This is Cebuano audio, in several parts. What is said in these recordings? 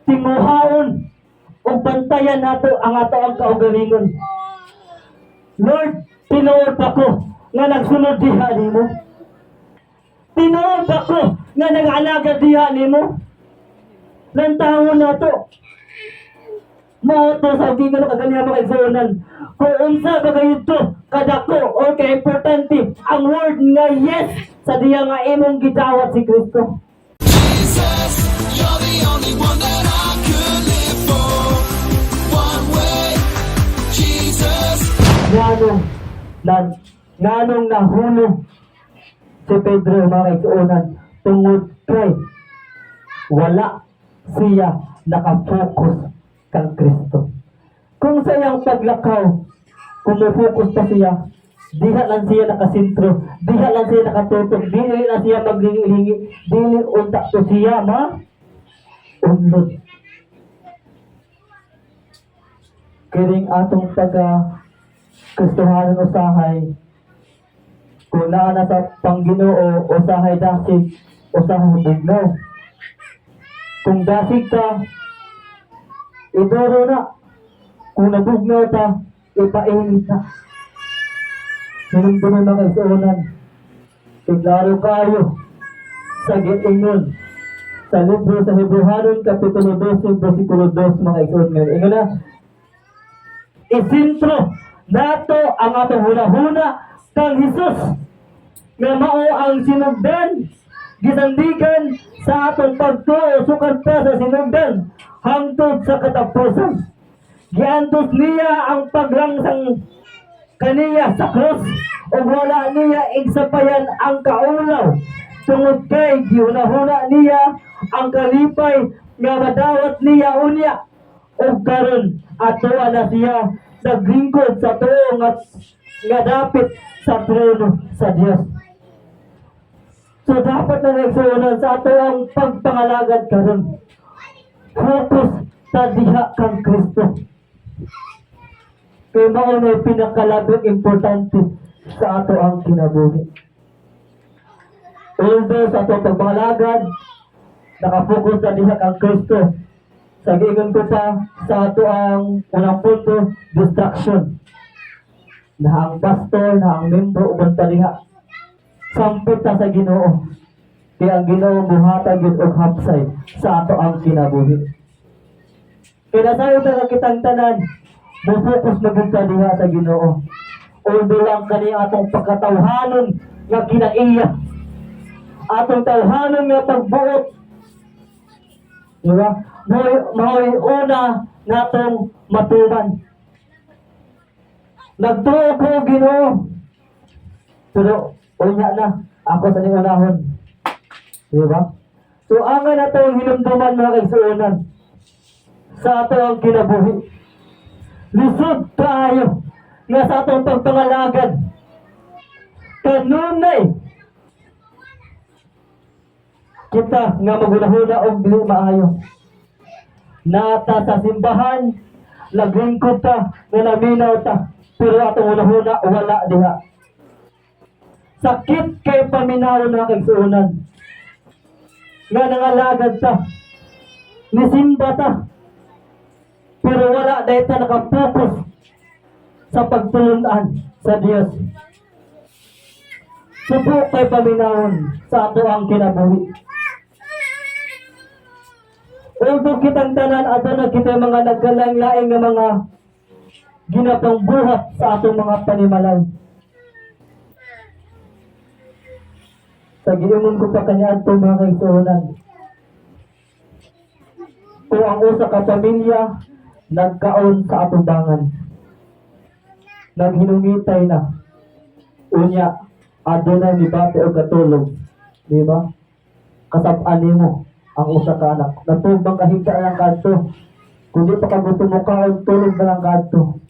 Tinguhaon ug bantayan nato ang ato ang kaugalingon. Lord, tinuod ba ko nga nagsunod diha nimo? Tinuod ba ko nga nag-alagad diha nimo? Lantawon nato. Mao to sa giingon kaganiha, mga igsuonan. Kung unsa ba kayo to kadako o ka-importante ang word nga yes sa diya nga imong gidawat si Kristo. Jesus, you're the only one that I could live for. One way, Jesus. Nganong nahulog si Pedro, mga kaigsuonan? Tungod kay wala siya nakafocus kang Kristo. Kung sa iyang paglakaw, kung mo-focus pa siya, diha lang siya nakasentro, diha lang siya nakatutok, dili lang siya maglingi-lingi, dili unta to siya ma unlod. Kining atong taga Kristohanon usahay, kung naa na sa Pangginoo, usahay dasig, usahay bugnaw. Kung dasig ka, idoro na. Kung nabugnaw ta, ipainit na. Hinumduman, mga kaigsuonan, klaro kayo sa giingon sa libro sa Hebrehanon, Kapitulo 12, versikulo 2, mga igsoon ngayon. Ingon na, isintro nato ang atong hunahuna kang Hesus nga mao ang sinugdan, gisandigan sa atong pagtuo sukad pa sa sinugdan hangtod sa katapusan. Giantos niya ang paglangsang kaniya sa krus ug wala niya igsapayan ang kaulaw tungod kay gihunahuna niya ang kalipay nga madawat niya unya, ug karon atoa na siya naglingkod sa tuo nga dapit sa trono sa Dios. So dapat na nagsuunan sa ato ang pagpangalagad karon. Focus ta diha kang Kristo. Kay mao na pinakalabing importante sa ato ang kinabuhi. Although sa ato pagpangalagad, nakafocus na diha kang Kristo. Sa giingon ko pa sa ato ang unang punto, distraction. Na ang pastor, na ang membro, uban pa diha. Sampit ta sa Ginoo. Kaya ang Ginoo muhatag gyud og hapsay sa ato ang kinabuhi. Kaya nasayo ta nga kitang tanan, mo-focus na gyud ta diha sa Ginoo. Although lang kani atong pagkatawhanon nga kinaiya. Atong tawhanon nga pagbuot. Di ba? Mao'y una natong matuman. Nagtuo ko Ginoo. Pero unya na ako sa ning unahon. Di ba? So ang na to hinumduman, mga kaigsuonan, sa ato ang kinabuhi. Lisod kaayo nga sa atong pagpangalagad. Kanunay kita nga maghunahuna og dili maayo. Nata sa simbahan, naglingkod ta, nga naminaw ta, pero atong hunahuna wala diha. Sakit kay paminaw na kaigsuonan. Nga nangalagad ta, nisimba ta, pero wala dahil ta nakapokus sa pagtulunan sa Dios. Subo kay paminawon sa ato ang kinabuhi. Although kitang tanan aduna kita mga nagkalaing-laing nga mga ginapangbuhat sa atong mga panimalay. Sa giingon ko pa kaniadto, mga kaigsuonan, kung ang usa ka pamilya nagkaon sa atubangan, naghinungitay na, unya aduna ni bati og katulog, di ba? Kasab-an nimo ang usa ka anak. Natubang kahigda lang kadto. Kung di pa ka gusto mo kaon, tulog na lang kadto.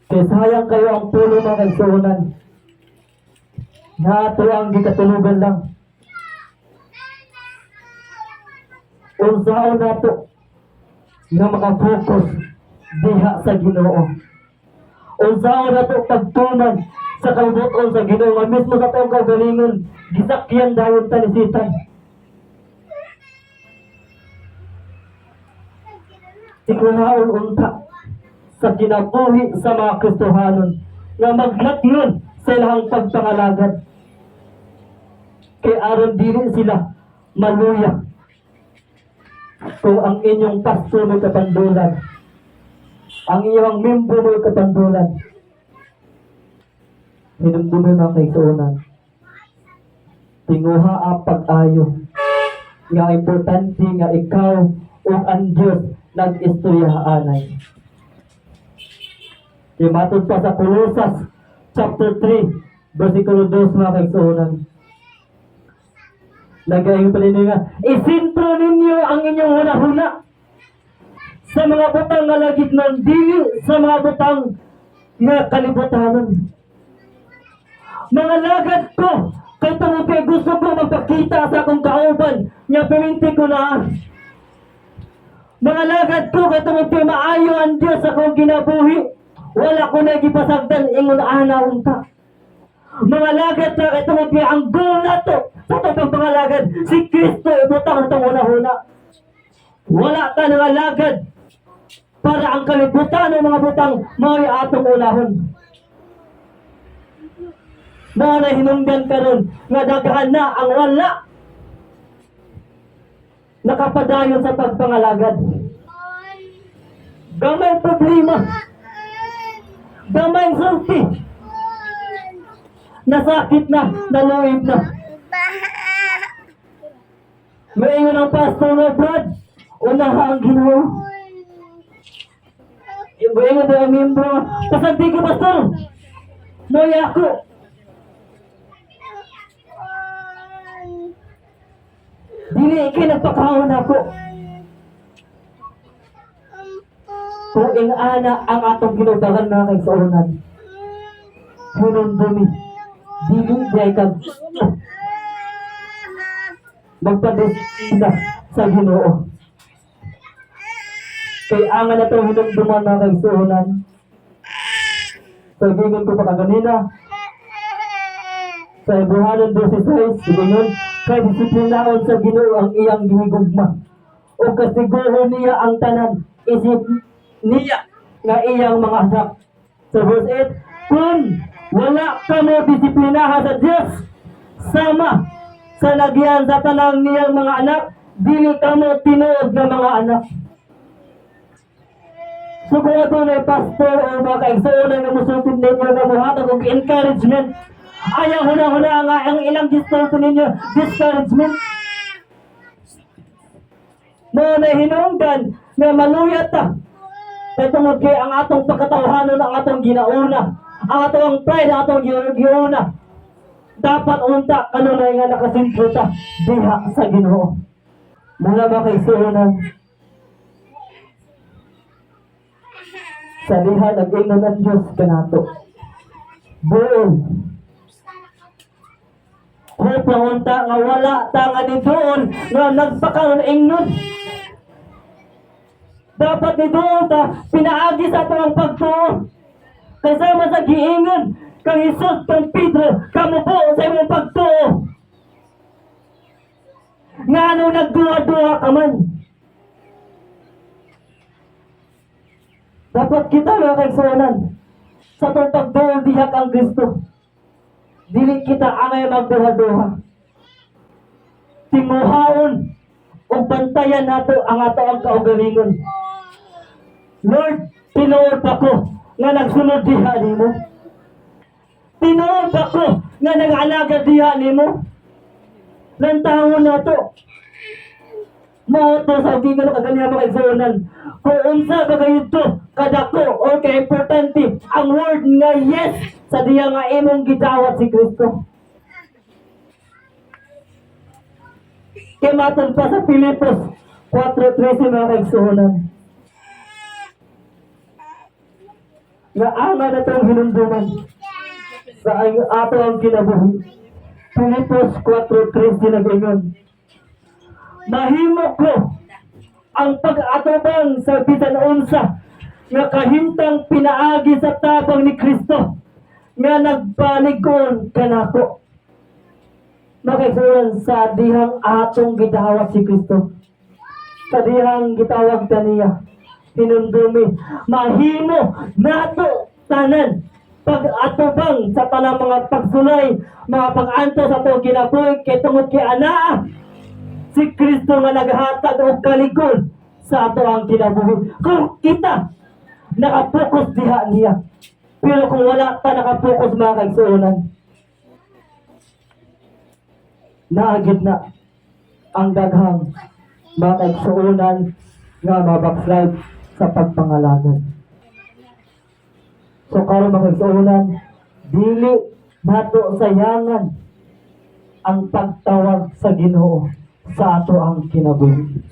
Kay sayang kayo ang pulo, mga kaigsuonan. Nga ato ang gikatulugan lang. Unsaon nato nga maka-focus diha sa Ginoo? Unsaon nato pagtuman sa kalbuton sa Ginoo nga mismo sa atong kaugalingon gisakyan dayon ta ni Satan? Tinguhaon unta sa kinabuhi sa mga Kristohanon nga maglatngon sa ilang pagpangalagad. Kay aron dili sila maluya. Kung ang inyong pastor may kapandulan, ang iyong membro may kapandulan, hinumduman, mga kaigsuonan, tinguha ang pag-ayo nga importante nga ikaw ug ang Diyos nag-istorya anay. Kay matod pa sa Colosas chapter 3 versikulo 2, mga kaigsuonan. Nagaingon pa ninyo nga, isintro ninyo ang inyong hunahuna sa mga butang nga langitnon, dili sa mga butang nga kalibutanon. Mga lagad ko, kay tungod kay gusto ko magpakita sa akong kauban nga piminti ko na. Mga lagad ko, kay tungod kay maayo ang Dios sa akong kinabuhi. Wala ko na gipasagdan, ingon ana unta. Mga lagad na kay tungod kay ang goal nato sa atong pagpangalagad, si Kristo ibutang atong una-una. Wala ta nangalagad para ang kalibutan ng mga butang mao'y atong unahon. Mao na hinungdan karon nga daghan na ang wala nakapadayon sa pagpangalagad. Gamay problema, gamay sulti, nasakit na, naluib na. Maingon ang pastor nga, "Brad, unaha ang Ginoo." Maingon daw ang membro, "Pasanti ko, pastor, moya ako." Dili kay nagpakaon ako. Kung ingana ang atong ginubangan, mga kaigsuonan, hinumdumi, dili diay ka gusto magpadisiplina sa Ginoo. Kay ang na itong hinumduman, mga kaigsuonan, sa gingon ko pa kaganina, sa Hebreohanon 12:6, ingon, kay disiplinaon sa Ginoo ang iyang gihigugma. O kasiguho niya ang tanan, isip niya nga iyang mga anak. Sa verse 8, kung wala kamo disiplinaha sa Dios, sama sa nagyan sa tanang niyang mga anak, dili kamo tinuod nga mga anak. So kung adunay pastor o mga kaigsuonan nga musultid ninyo nga muhatag og encouragement, ayaw huna-huna nga ang ilang gisulti ninyo discouragement. Mao na hinungdan nga maluya ta. Kay tungod kay ang atong pagkatawhanon ang atong ginauna. Ang atong pride ang atong giuna. Dapat unta kanunay nga nakasintro ta diha sa Ginoo. Muna, mga kaigsuonan, sa diha nag-ingon ang Diyos kanato. Buol. Hope lang unta nga wala ta nga niduol nga nagpakaron ingnon. Dapat niduol ta pinaagi sa atong ang pagtuo. Kay sama sa giingon kang Hesus kang Pedro, kamubo sa imong pagtuo. Nga ano nagduha-duha ka man. Dapat kita, mga kaigsuonan, sa atong pagduol diha kang Kristo, dili kita angay magduha-duha. Tinguhaon ug bantayan nato ang ato ang kaugalingon. Lord, tinuod ba ko nga nagsunod diha nimo? Tinuod ba ko nga nag-alagad diha nimo? Lantawon nato. Mao to sa giingon kaganiha, mga kaigsuonan. Kung unsa ba kayo to kadako o ka-importante ang word nga yes sa diya nga imong gidawat si Kristo. Kay matod pa sa Filipos 4:13, mga kaigsuonan, nga ama na itong hinumduman sa ato ang kinabuhi. Filipos 4:13 nag-ingon, "Mahimo ko ang pag-atubang sa bisan unsa nga kahimtang pinaagi sa tabang ni Kristo nga nagbalig-on kanako." Mga kaigsuonan, sa dihang atong gidawat si Kristo, sa dihang gitawag kaniya, Hinumdumi, mahimo nato tanan pag-atubang sa tanang mga pagsulay, mga pag-antos sa atong kinabuhi, kay tungod kay anaa si Kristo nga naghatag og kalig-on sa ato ang kinabuhi. Kung kita nakapokus diha niya. Pero kung wala ta nakapokus, mga kaigsuonan, naa gyud na ang daghang mga kaigsuonan nga mabackslide sa pagpangalagad. So karon, mga kaigsuonan, dili nato sayangan ang pagtawag sa Ginoo sa ato ang kinabuhi.